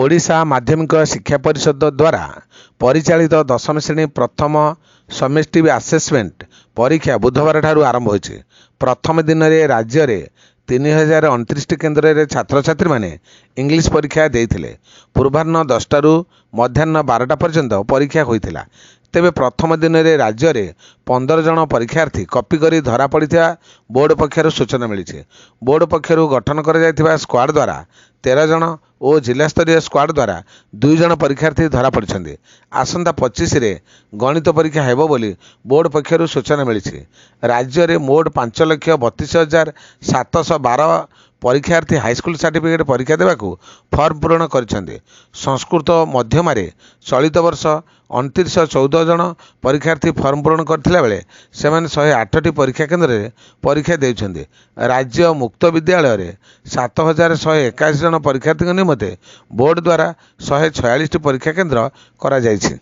ଓଡ଼ିଶା ମାଧ୍ୟମିକ ଶିକ୍ଷା ପରିଷଦ ଦ୍ୱାରା ପରିଚାଳିତ ଦଶମ ଶ୍ରେଣୀ ପ୍ରଥମ ସମେଷ୍ଟିଭ୍ ଆସେସମେଣ୍ଟ ପରୀକ୍ଷା ବୁଧବାରଠାରୁ ଆରମ୍ଭ ହୋଇଛି। ପ୍ରଥମ ଦିନରେ ରାଜ୍ୟରେ 3029ଟି କେନ୍ଦ୍ରରେ ଛାତ୍ରଛାତ୍ରୀମାନେ ଇଂଲିଶ ପରୀକ୍ଷା ଦେଇଥିଲେ। ପୂର୍ବାହ୍ନ 10ଟାରୁ ମଧ୍ୟାହ୍ନ 12ଟା ପର୍ଯ୍ୟନ୍ତ ପରୀକ୍ଷା ହୋଇଥିଲା। ତେବେ ପ୍ରଥମ ଦିନରେ ରାଜ୍ୟରେ 15 ଜଣ ପରୀକ୍ଷାର୍ଥୀ କପି କରି ଧରା ପଡ଼ିଥିବା ବୋର୍ଡ ପକ୍ଷରୁ ସୂଚନା ମିଳିଛି। ବୋର୍ଡ ପକ୍ଷରୁ ଗଠନ କରାଯାଇଥିବା ସ୍କ୍ୱାଡ୍ ଦ୍ୱାରା 13 ଜଣ ଓ ଜିଲ୍ଲାସ୍ତରୀୟ ସ୍କ୍ୱାଡ୍ ଦ୍ୱାରା 2 ଜଣ ପରୀକ୍ଷାର୍ଥୀ ଧରାପଡ଼ିଛନ୍ତି। ଆସନ୍ତା 25ରେ ଗଣିତ ପରୀକ୍ଷା ହେବ ବୋଲି ବୋର୍ଡ ପକ୍ଷରୁ ସୂଚନା ମିଳିଛି। ରାଜ୍ୟରେ ମୋଟ 5,32,712 ପରୀକ୍ଷାର୍ଥୀ ହାଇସ୍କୁଲ ସାର୍ଟିଫିକେଟ୍ ପରୀକ୍ଷା ଦେବାକୁ ଫର୍ମ ପୂରଣ କରିଛନ୍ତି। ସଂସ୍କୃତ ମଧ୍ୟମାରେ ଚଳିତ ବର୍ଷ 2914 ଜଣ ପରୀକ୍ଷାର୍ଥୀ ଫର୍ମ ପୂରଣ କରିଥିଲା ବେଳେ ସେମାନେ 108ଟି ପରୀକ୍ଷା କେନ୍ଦ୍ରରେ ପରୀକ୍ଷା ଦେଉଛନ୍ତି। ରାଜ୍ୟ ମୁକ୍ତ ବିଦ୍ୟାଳୟରେ 7181 ଜଣ ପରୀକ୍ଷାର୍ଥୀଙ୍କ ନିମନ୍ତେ ବୋର୍ଡ ଦ୍ୱାରା 146ଟି ପରୀକ୍ଷା କେନ୍ଦ୍ର କରାଯାଇଛି।